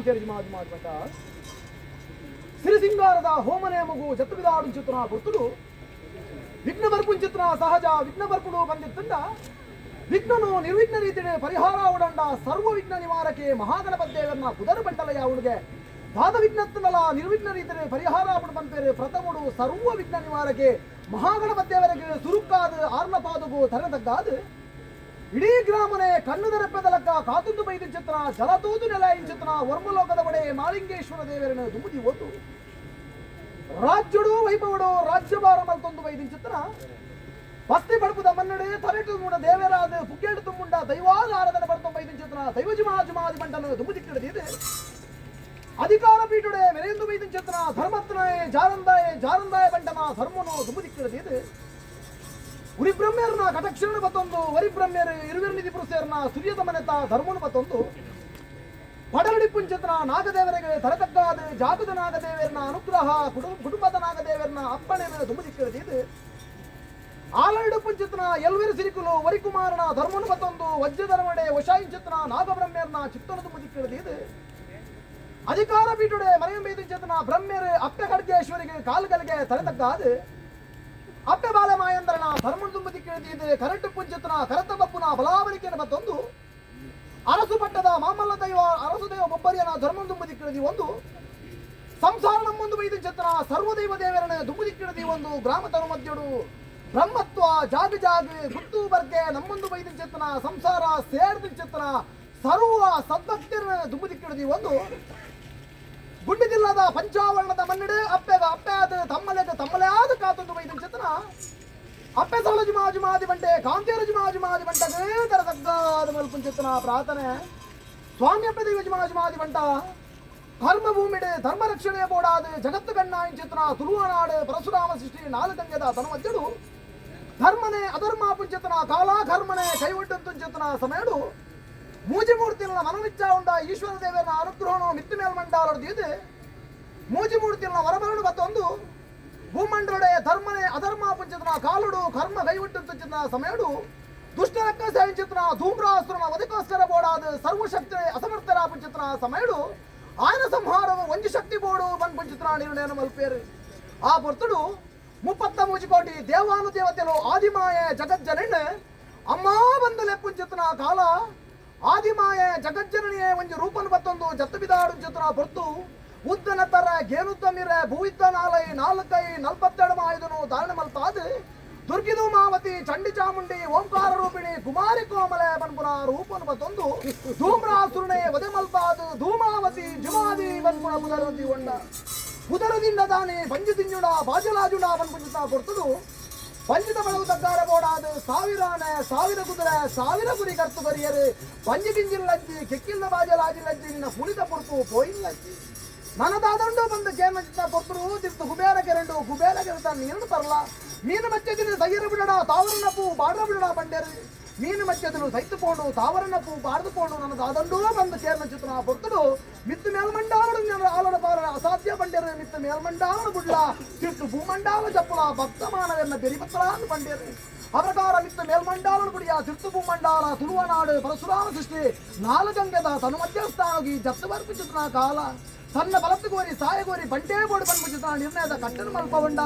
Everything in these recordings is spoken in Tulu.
ಕಾಂತೇರಿ ಮಾಜು ಮಾಜು ಸಿರಿಸಿಂಗಾರದ ಹೋಮನೇಮಗು ಜತ್ತುಬಿದಾಡುಂಚಿತ್ತನ ಗುರ್ತುಡು ವಿಘ್ನ ಬರ್ಪುಂಚಿತ್ರ ಸಹಜ ವಿಘ್ನ ಬರ್ಪುಡು ಬಂದಿತ್ತಂಡ ವಿಘ್ನನು ನಿರ್ವಿಘ್ನ ರೀತಿಯ ಪರಿಹಾರ ಉಡಂಡ ಸರ್ವ ವಿಘ್ನ ನಿವಾರಕೆ ಮಹಾಗಣಪತಿ ಕುದರ ಬಂಟಲಯ ಅವನಿಗೆ ದಾದ ವಿಘ್ನತ್ತನಲ ನಿರ್ವಿಘ್ನ ರೀತಿಯ ಪರಿಹಾರ ಪಂಪೇರು ಪ್ರಥಮುಡು ಸರ್ವ ವಿಘ್ನ ನಿವಾರಕೆ ಮಹಾಗಣಪತಿಯವರೆಗೆ ಸುರುಕಾದ ಆರ್ನ ಪಾದಗು ತರತಗ್ಗಾದು ಇಡೀ ಗ್ರಾಮನೆ ಕಣ್ಣು ದರಪ್ಪದಲಕ್ಕ ಕಾತುಂದು ಬೈದು ಚಿತ್ರ ಜಲತೂದು ನೆಲ ಇಂಚಿತ್ರ ವರ್ಮಲೋಕದ ಒಡೆ ಮಾಲಿಂಗೇಶ್ವರ ದೇವರನ್ನು ದುಮುದಿ ಒತ್ತು ರಾಜ್ಯುಡು ವೈಭವಡು ರಾಜ್ಯಭಾರ ಮಲ್ತೊಂದು ಬೈದಿನ ಚಿತ್ರ ಬಸ್ತಿ ಬಡಪುದ ಮನ್ನಡೆ ತಲೆಟು ಮೂಡ ದೇವರಾದ ಪುಕ್ಕೇಡು ತುಂಬುಂಡ ದೈವಾದ ಆರಾಧನೆ ಬರ್ತೊಂದು ಬೈದಿನ ಚಿತ್ರ ದೈವ ಜುಮಾ ಜುಮಾದಿ ಬಂಟನು ದುಮುದಿಕ್ಕಿಡದಿದೆ. ಅಧಿಕಾರ ಪೀಠುಡೆ ಮೆರೆಂದು ಬೈದಿನ ಚಿತ್ರ ಧರ್ಮತ್ನಾಯ ಜಾರಂದಾಯ ಜಾರಂದಾಯ ಬಂಟನ ಧರ್ಮನು ದುಮುದಿಕ್ಕಿಡದಿದೆ. ಉರಿ ಬ್ರಹ್ಮೇರ್ನ ಕಟಕ್ಷರಣ ಬತ್ತೊಂದು ವರಿ ಬ್ರಹ್ಮೇರು ಇರುವಿರ್ನಿಧಿ ಪುರುಷೇರ್ನ ಸೂರ್ಯದ ಮನೆತ ಧರ್ಮನು ಬತ್ತೊಂದು ಪಡಲಡಿ ಪುಂಚಿತನ ನಾಗದೇವರಿಗೆ ತರತಕ್ಕಾದ ಜಾಗದ ನಾಗದೇವರನ ಅನುಗ್ರಹ ಕುಟುಂಬದ ನಾಗದೇವರನ ಅಪ್ಪಣೆಯನ್ನು ದುಮುದಿಕ್ಕಿಡದಿದೆ. ಆಲರಡು ಪುಂಚಿತನ ಎಲ್ವಿರು ಸಿರಿಕುಲು ವರಿಕುಮಾರನ ಧರ್ಮನು ಬತ್ತೊಂದು ವಜ್ರಧರ್ಮಡೆ ವಶಾಯಿಂಚಿತನ ನಾಗಬ್ರಹ್ಮೇರ್ನ ಚಿತ್ತನು ದುಮುದಿಕ್ಕಿಡದಿದೆ. ಅಧಿಕಾರ ಪೀಠುಡೆ ಮರೆಯಂಬೇದಿಂಚಿತನ ಬ್ರಹ್ಮೇರು ಅಪ್ಪೆ ಖಡ್ಗೇಶ್ವರಿಗೆ ಕಾಲುಗಳಿಗೆ ತರತಕ್ಕಾದ ಅಪ್ಪೆ ಬಾಲ ಮಾಯಂದ್ರನ ಧರ್ಮನು ದುಂಬುದಿಕ್ಕಿಡದಿದೆ. ಕರಟು ಪುಂಚಿತನ ಕರತ ಬಪ್ಪುನ ಬಲಾವಲಿಕೆಯನ್ನು ಬತ್ತೊಂದು ಅರಸು ಪಟ್ಟದ ಮಾಮಲ್ಲ ದೈವ ಅರಸು ದೈವ ಬೊಬ್ಬರಿಯನ ಧರ್ಮನು ದುಂಬುದಿಕ್ಕಿಡದಿ ಒಂದು ಸಂಸಾರ ನಮ್ಮೊಂದು ಬೈದ ಚಿತ್ರ ಸರ್ವದೈವ ದೇವರನ ದುಂಬುದಿಕ್ಕಿಡದಿ ಒಂದು ಗ್ರಾಮ ತನು ಮಧ್ಯಡು ಬ್ರಹ್ಮತ್ವ ಜಾಗ ಜಾಗ ಗುತ್ತು ಬರ್ಗೆ ನಮ್ಮೊಂದು ಬೈದ ಚಿತ್ರ ಸಂಸಾರ ಸೇರ್ದ ಚಿತ್ರ ಸರ್ವ ಸದ್ಭಕ್ತಿಯರನ್ನ ದುಂಬುದಿಕ್ಕಿಡದಿ ಒಂದು ಗುಂಡಿದಿಲ್ಲದ ಪಂಚಾವರಣದ ಮನ್ನಡೆ ಅಪ್ಪೆಗ ಅಪ್ಪೆ ಆದ ತಮ್ಮಲೆಗ ತಮ್ಮಲೆ ಆದ ಕಾತೊಂದು ಬೈದ ಚಿತ್ರ ಅಪ್ಪೆ ಸರಳ ಜುಮಾಜು ಮಾದಿ ಬಂಟೆ ಕಾಂತೇರ ಜುಮಾಜು ಮಾದಿ ಬಂಟ ತರ ತಗ್ಗಾದ ಮಲ್ಪುಂಚಿತ್ತನ ಪ್ರಾರ್ಥನೆ ಸ್ವಾಮಿ ಅಪ್ಪೆ ದೈವ ಜುಮಾಜು ಮಾದಿ ಬಂಟ ಧರ್ಮಭೂಮಿಡೆ ಧರ್ಮ ರಕ್ಷಣೆ ಬೋಡಾದ ಜಗತ್ತು ಕಣ್ಣಾಯಿಂಚಿತ್ತನ ತುಳುವನಾಡು ಪರಶುರಾಮ ಸೃಷ್ಟಿ ನಾಲ್ಕಂಗೆದ ತನುಮಧ್ಯಡು ಧರ್ಮನೆ ಅಧರ್ಮ ಪುಂಚಿತನ ಕಾಲಾಧರ್ಮನೆ ಕೈವಡ್ಡಂತುಂಚಿತನ ಸಮಯಡು ಮೂಜಿಮೂರ್ತಿನ ಮನವಿಚ್ಚ ಉಂಡ ಈಶ್ವರ ದೇವರ ಅನುಗ್ರಹನು ಮಿತ್ತು ಮೇಲ್ಮಂಡಾಲದು ಮೂಜಿಮೂರ್ತಿನ ವರಬರಡು ಮತ್ತೊಂದು ಭೂಮಂಡಲಡೆ ಧರ್ಮನೆ ಅಧರ್ಮ ಪುಂಚಿತನ ಕಾಲುಡು ಕರ್ಮ ಕೈವಿಟ್ಟುಂಚಿತನ ಸಮಯಡು ದುಷ್ಟರಕ್ಕ ಸಾಯಿಂಚಿತನ ಧೂಮ್ರಾಸುರನ ವಧಕ್ಕೋಸ್ಕರ ಬೋಡಾದ ಸರ್ವಶಕ್ತಿ ಅಸಮರ್ಥರ ಪುಂಚಿತನ ಸಮಯಡು ఆయన ಸಂಹಾರವು ಒಂಜಿ ಶಕ್ತಿ ಬೋಡು ಬನ್ ಪುಂಚಿತನ ನಿರ್ಣಯನ ಮಲ್ಪೇರು. ಆ ಪೊರ್ತುಡು ಮುಪ್ಪತ್ತ ಮೂಜಿಕೋಟಿ ದೇವಾನು ದೇವತೆಲು ಆದಿಮಾಯ ಜಗಜ್ಜನಣ್ಣ ಅಮ್ಮಾ ಬಂದಲೆ ಪುಂಚಿತನ ಕಾಲ ಆದಿಮಾಯ ಜಗಜ್ಜನನಿಯೇ ಒಂಜಿ ರೂಪನು ಬತ್ತೊಂದು ಜತ್ತು ಬಿದಾಡು ಚಿತ್ರ ಪೊರ್ತು ಉದ್ದನ ತರ ಗೇನುದ್ದ ಮಿರೆ ಭೂಯಿದ್ದ ನಾಲೈ ನಾಲ್ಕೈ ನಲ್ಪತ್ತೆರಡು ಆಯುಧನು ಧಾರಣ ಮಲ್ಪಾದು ದುರ್ಗಿದು ಮಾವತಿ ಚಂಡಿ ಚಾಮುಂಡಿ ಓಂಕಾರ ರೂಪಿಣಿ ಕುಮಾರಿ ಕೋಮಲೆ ಬನ್ಪುನ ರೂಪನು ಬತ್ತೊಂದು ಧೂಮ್ರಾಸುರನೆ ವಧೆ ಮಲ್ಪಾದು ಧೂಮಾವತಿ ಜುಮಾದಿ ಬನ್ಪುನ ಪುದರದಿ ಒಂಡ ಪುದರದಿಂದ ದಾನೆ ಬಂಜು ತಿಂಜುಡ ಬಾಜಲಾಜುಡ ಬನ್ಪುಂಜಿತ ಕೊಡ್ತದು ಪಂಜಿತ ಬಳವು ತಗ್ಗಾರ ಬೋಡಾದು ಸಾವಿರಾನೆ ಸಾವಿರ ಕುದುರೆ ಸಾವಿರ ಗುರಿ ಕರ್ತು ಬರಿಯರು ಪಂಜಿ ಗಿಂಜಿಲ್ಲಜ್ಜಿ ಕೆಕ್ಕಿಲ್ಲ ಬಾಜಲಾಜಿಲ್ಲಜ್ಜಿ ನಿನ್ನ ಪುಳಿತ ಪೊರ್ತು ಪೋಯಿಲ್ಲಜ್ಜಿ ನನದಾದಂಡು ಬಂದು ಕೇಮಚಿತ ಪೊರ್ತರು ತಿರ್ತು ಕುಬೇರ ಕೆರಂಡು ಕುಬೇರ ಕೆರತ ನೀನು ಪರ್ಲ ಮೀನು ಮಚ್ಚದಿನ ಸೈಯರ ಬಿಡಡ ತಾವರನ ಪೂ ಬಾಡ್ರ ಬಿಡಡ ಬಂಡೇರು ಮೀನು ಮಚ್ಚದನು ಸೈತು ಪೋಂಡು ತಾವರನ ಪೂ ಬಾರ್ದು ಪೋಂಡು ನನ್ನ ದಾದಂಡೂ ಬಂದು ಕೇರ್ನಚಿತನ ಪೊರ್ತುಡು ಮಿತ್ತು ಮೇಲ್ಮಂಡಾಲಡು ಆಲಡ ಪಾರ ಅಸಾಧ್ಯ ಬಂಡೇರು ಮಿತ್ತು ಮೇಲ್ಮಂಡಾಲಡು ಬುಡ್ಲ ತಿರ್ತು ಭೂಮಂಡಾಲ ಚಪ್ಪಲ ಭಕ್ತ ಮಾನವೆನ್ನ ಬೆರಿಪತ್ರ ಬಂಡೇರು ಅವರಕಾರ ಮಿತ್ತು ಮೇಲ್ಮಂಡಾಲಡು ಬುಡಿಯ ತಿರ್ತು ಭೂಮಂಡಾಲ ತುಳುವನಾಡು ಪರಶುರಾಮ ಸೃಷ್ಟಿ ನಾಲ್ಗಂಗದ ತನು ಮಧ್ಯಸ್ಥಾನಗಿ ಜತ್ತು ಬರ್ಪಿಚಿತನ ಕಾಲ ತನ್ನ ಬಲತ್ತು ಕೋರಿ ಸಾಯಗೋರಿ ಬಂಟೇ ಬೋಡು ಬಂದ್ಬಿಟ್ಟಿದ್ದ ನಿರ್ಣಯದ ಕಟ್ಟನ ಮಲ್ಪವಂಡ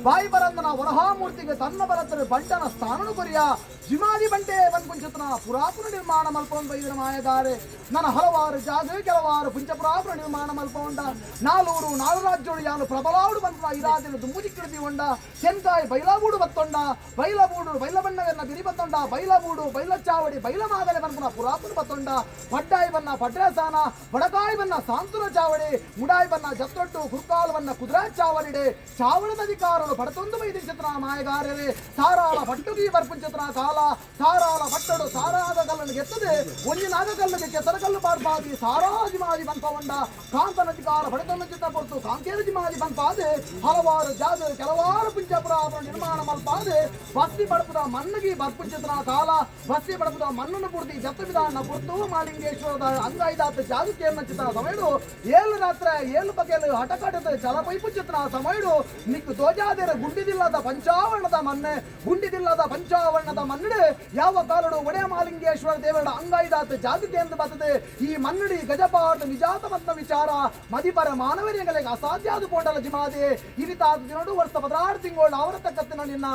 ಬಾಯಿ ಬರಂದನ ವರಹಾಮೂರ್ತಿಗೆ ತನ್ನ ಬಲತ್ತರು ಬಂಟನ ಸ್ಥಾನನು ಕೊರಿಯ ಜಿಮಾದಿ ಬಂಟೆ ಬಂದ್ಪುಂಚತನ ಪುರಾತನ ನಿರ್ಮಾಣ ಮಲ್ಪೊಂದು ಬೈದಿನ ಮಾಯಗಾರೆ ನನ್ನ ಹಲವಾರು ಜಾಗ ಕೆಲವಾರು ಪುಂಚಪುರಾಪುರ ನಿರ್ಮಾಣ ಮಲ್ಪೊಂಡ ನಾಲೂರು ನಾಲು ರಾಜ್ಯೋಡು ಯಾನು ಪ್ರಬಲಾಡು ಬಂದ ಇರಾದಿನ ದುಂಬುದಿಕ್ಕಿಡ್ದಿ ಒಂಡ ತೆನ್ಕಾಯಿ ಬೈಲಾಬೂಡು ಬತ್ತೊಂಡ ಬೈಲಬೂಡು ಬೈಲಬಣ್ಣವೆನ್ನ ಬಿರಿ ಬತ್ತೊಂಡ ಬೈಲಬೂಡು ಬೈಲಚಾವಡಿ ಬೈಲಮಾಗಲೆ ಬನ್ಪುನ ಪುರಾತನ ಬತ್ತೊಂಡ ಪಡ್ಡಾಯಿ ಬನ್ನ ಪಡ್ರಾಸಾನ ಬಡಕಾಯಿ ಬನ್ನ ಸಾಂತುರ ಚಾವಡಿ ಮುಡಾಯಿ ಬನ್ನ ಜತ್ತೊಟ್ಟು ಕುರ್ಕಾಲ್ ಬನ್ನ ಕುದುರಾ ಚಾವಡಿಡೆ ಚಾವಣದ ಅಧಿಕಾರನು ಪಡತೊಂದು ಬೈದಿ ಚಿತ್ರ ಮಾಯಗಾರರೆ ಸಾರಾಳ ಪಟ್ಟುಗಿ ಬರ್ಪುಂಚಿತ್ರ ಕಾಲ ಸಾರಾಳ ಪಟ್ಟಡು ಸಾರಾದ ಕಲ್ಲನ್ನು ಗೆತ್ತದೆ ಒಂಜಿ ನಾಗಕಲ್ಲಿಗೆ ಕೆಸರಕಲ್ಲು ಪಾಡ್ಪಾದಿ ಸಾರಾಜಿ ಮಾದಿ ಬನ್ಪವಂಡ ಕಾಂತನ ಅಧಿಕಾರ ಪಡೆತೊಂದು ಚಿತ್ರ ಪೊರ್ತು ಕಾಂತೇರಜಿ ಮಾದಿ ಬನ್ಪಾದೆ ಹಲವಾರು ಜಾಗ ಕೆಲವಾರು ಪುಂಚಪುರ ನಿರ್ಮಾಣ ಮಲ್ಪಾದೆ ಬಸ್ತಿ ಬಡಪುದ ಮಣ್ಣಗಿ ಬರ್ಪುಂಚಿತ್ರ ಕಾಲ ಬಸ್ತಿ ಬಡಪುದ ಮಣ್ಣನ್ನು ಪೂರ್ತಿ ಜತ್ತ ವಿಧಾನ ಪುರ್ತು ಮಾಲಿಂಗೇಶ್ವರದ ಅಂಗಾಯ್ದಾತ ಜಾಗಕ್ಕೆ ಚಿತ್ರ ಸಮಯಡು ಏಳು ರಾತ್ರಿ ಏಳು ಬಗೆಲು ಹಠಕಟದ ಚಲ ಪೈಪುಚಿತ್ರ ಸಮಯಡು ನಿಕ್ಕು ತೋಜಾದಿರ ಗುಂಡಿದಿಲ್ಲದ ಪಂಚಾವರಣದ ಮನ್ನೆ ಗುಂಡಿದಿಲ್ಲದ ಪಂಚಾವರಣದ ಮನ್ನಡು ಯಾವ ಕಾಲಡು ಒಡೆಯ ಮಾಲಿಂಗೇಶ್ವರ ದೇವರ ಅಂಗೈದಾತ ಜಾಗೃತಿ ಎಂದು ಬರ್ತದೆ ಈ ಮನ್ನಡಿ ಗಜಪಾಟ ನಿಜಾತ ಮತ್ತ ವಿಚಾರ ಮದಿಪರ ಮಾನವರಿಗೆ ಅಸಾಧ್ಯ ಅದು ಪೋಟಲ ಜಿಮಾದೆ ಇರಿತಾದ ದಿನಡು ವರ್ಷ 16 ತಿಂಗಳು ಅವರ ತಕ್ಕತ್ತಿನ ನಿನ್ನ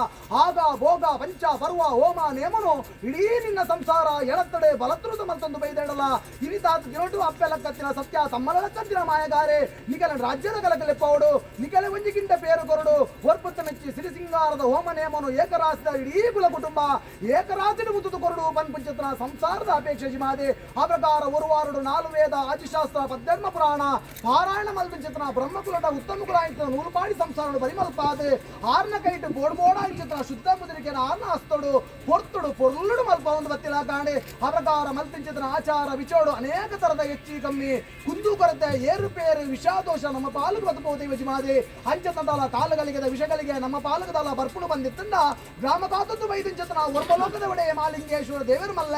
ಆಗ ಭೋಗ ಪಂಚ ಪರ್ವ ಹೋಮ ನೇಮನು ಇಡೀ ನಿನ್ನ ಸಂಸಾರ ಎಳತ್ತಡೆ ಬಲತೃತ ಮಂತಂದು ಬೈದೇಡಲ ಇರಿತಾದ ದಿನಟು ಅಪ್ಪೆಲಕ್ಕತ್ತಿನ ಸತ್ಯ ತಮ್ಮಲಕ್ಕತ್ತಿನ ಮಾಯಗಾರೆ ನಿಕಲ ರಾಜ್ಯದ ಕಲಕಲೆಪ್ಪವಡು ನಿಕಲ ಒಂಜಿಗಿಂತ ಪೇರು ಕೊರಡು ಒರ್ಪುತ್ತ ಮೆಚ್ಚಿ ಸಿರಿಸಿಂಗಾರದ ಹೋಮ ನೇಮನು ಏಕರಾಸಿದ ಇಡೀ ಕುಲ ಕುಟುಂಬ ಏಕರಾಸಿನ ಮುತ್ತುದು ಕೊರಡು ಪನ್ಪುಂಚತನ ಸಂಸಾರದ ಅಪೇಕ್ಷೆ ಜಿಮಾದೆ ಆ ಪ್ರಕಾರ ಒರುವಾರುಡು ನಾಲು ವೇದ ಆದಿಶಾಸ್ತ್ರ ಪದ್ಧರ್ಮ ಪುರಾಣ ಪಾರಾಯಣ ಮಲ್ಪಂಚತನ ಬ್ರಹ್ಮಕುಲಟ ಉತ್ತಮ ಕುಲಾಯಿತ ನೂಲುಪಾಡಿ ಸಂಸಾರಡು ಪರಿಮಲ್ಪಾದೆ ಆರ್ನ ಕೈಟು ಬೋಡ್ಬೋಡಾయింಚತನ ಶುದ್ಧ ಮುದ್ರಿಕೆನ ಆರ್ನ ಹಸ್ತೋಡು ಪೊರ್ತುಡು ಪೊರ್ಲುಡು ಮಲ್ಪ ಒಂದು ಬತ್ತಿಲ ಕಾಣೆ ಆ ಪ್ರಕಾರ ಮಲ್ಪಿಂಚತನ ಆಚಾರ ವಿಚೋಡು ಅನೇಕ ತರದ ಹೆಚ್ಚಿ ಕಮ್ಮಿ ಕುಂದು ಕೊರತೆ ಏರುಪೇರು ವಿಷಾದೋಷ ನಮ್ಮ ಪಾಲುಕು ಬದುಕೋದೆ ಯಜಮಾದೆ ಅಂಚತಂದಲ ಕಾಲುಗಳಿಗೆ ವಿಷಗಳಿಗೆ ನಮ್ಮ ಪಾಲುಕದಲ ಬರ್ಪುಣು ಬಂದಿತ್ತಂಡ ಗ್ರಾಮ ಕಾತದ್ದು ವೈದಿಂಚತನ ಒರ್ಬಲೋಕದ ಒಡೆಯ ಮಾಲಿಂಗೇಶ್ವರ ದೇವರು ಮಲ್ಲ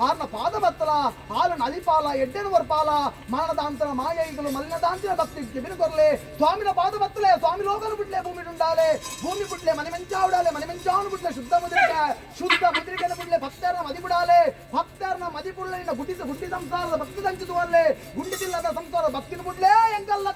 ಆರ್ನ ಪಾದ ಬತ್ತಲ ಹಾಲನ ಅಲಿಪಾಲ ಎಡ್ಡೆನ ಒರ್ಪಾಲ ಮರಣದಾಂತನ ಮಾಯೈಗಳು ಮಲಿನದಾಂತಿನ ಭಕ್ತಿ ಕಿಬಿನ ಕೊರಲೆ ಸ್ವಾಮಿನ ಪಾದ ಬತ್ತಲೆ ಸ್ವಾಮಿ ಲೋಕನು ಬಿಟ್ಲೆ ಭೂಮಿ ಉಂಡಾಲೆ ಭೂಮಿ ಬಿಟ್ಲೆ ಮನೆ ಮೆಂಚಾವುಡಾಲೆ ಮನೆ ಮೆಂಚಾವನು ಬಿಟ್ಲೆ ಶುದ್ಧ ಮುದ್ರಿಕೆ ಶುದ್ಧ ಮುದ್ರಿಕೆನ ಬಿಡ್ಲೆ ಭಕ್ತರನ ಮದಿಬಿಡಾಲೆ ಭಕ್ತರನ ಮದಿಪುಳ್ಳ ನಿನ್ನ ಗುಡ್ಡಿ ಗುಡ್ಡಿ ಸಂಸಾರದ ಭಕ್ತಿ ಸಂಚಿತು ಅಲ್ಲೇ ಗುಂಡಿದಿಲ್ಲದ ಸಂಸಾರ ಭಕ್ತಿನ ಬಿಡ್ಲೇ ಎಂಕಲ್ಲ.